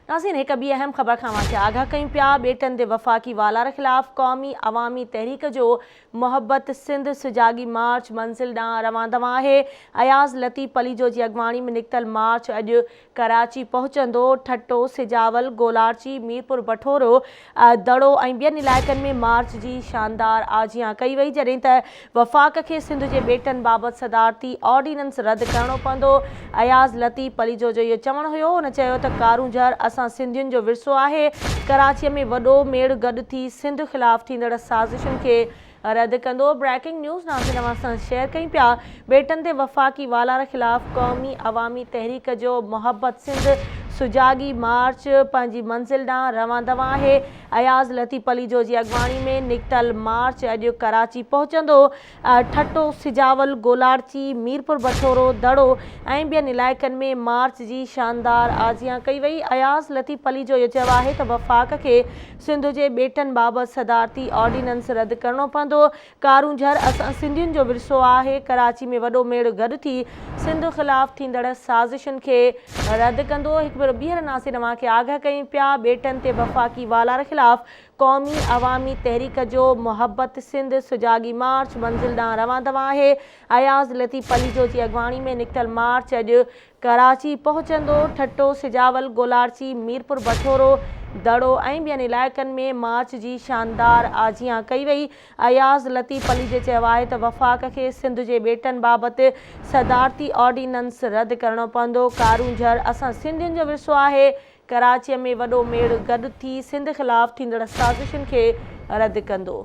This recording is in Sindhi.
ناظرين هڪ ٻي اهم خبر کان اوهان کي آگاهه ڪيون پيا، ٻيٽن تي وفاقي والار خلاف قومي عوامي تحريڪ جو محبت سنڌ سجاڳي مارچ منزل ڏانهن روان دوان آهي، اياز لطيف پليجو جي اڳواڻي ۾ نڪتل مارچ اڄ ڪراچي پهچندو، ٺٽو، سجاول، گولاڙچي، ميرپور بٺورو، دڙو ۽ ٻين علائقن ۾ مارچ جي شاندار آجيان ڪئي وئي، جڏهن ته وفاق کي سنڌ جي ٻيٽن بابت صدارتي آرڊيننس رد ڪرڻو پوندو، اياز لطيف پليجو جو اهو چوڻ هيو، هن چيو ته ڪارونجهر اسان سنڌين جو ورثو آهي، ڪراچيء ۾ وڏو ميڙ گڏ ٿي سنڌ خلاف ٿيندڙ سازشن کي رد ڪندو. بريڪنگ نيوز ناظرين اوهان سان شيئر ڪيون پيا ٻيٽن تي وفاقي والار خلاف قومي عوامي تحريڪ جو محبت سنڌ سجاڳي مارچ پنهنجي منزل ڏانهن روان دوان آهي اياز لطيف پليجو جي اڳواڻي ۾ نڪتل مارچ اڄ ڪراچي پهچندو ٺٽو سجاول گولاڙچي ميرپور بٺورو دڙو ۽ ٻين علائقن ۾ مارچ جي شاندار آجيان ڪئي وئي اياز لطيف پليجو اهو چيو آهي ته وفاق کي سنڌ جي ٻيٽن بابت صدارتي آرڊيننس رد ڪرڻو پوندو، ڪارونجهر اسان سنڌين جو ورثو آهي، ڪراچي ۾ وڏو ميڙ گڏ ٿي سنڌ خلاف ٿيندڙ سازشن کي رد ڪندو، هڪ ڀيرو ٻيهر ناصر اوهان کي آگاهه ڪيون پيا، ٻيٽن تي وفاقي والار خلاف قومي عوامي تحريڪ جو محبت سنڌ سجاڳي مارچ منزل ڏانهن روان دوان آهي، اياز لطيف پليجو جي اڳواڻي ۾ نڪتل مارچ اڄ ڪراچي پهچندو، ٺٽو، سجاول، گولاڙچي، ميرپور بٺورو، دڙو ۽ ٻين علائقن ۾ مارچ جي شاندار آجيان ڪئي وئي. اياز لطيف پليجي چيو آهي ته وفاق کي سنڌ جي ٻيٽن بابت صدارتي آرڊيننس رد ڪرڻو پوندو، ڪارونجهر اسان سنڌين جو ورثو آهي، ڪراچيء ۾ وڏو ميڙ گڏ ٿي سنڌ خلاف ٿيندڙ سازشن کي رد ڪندو.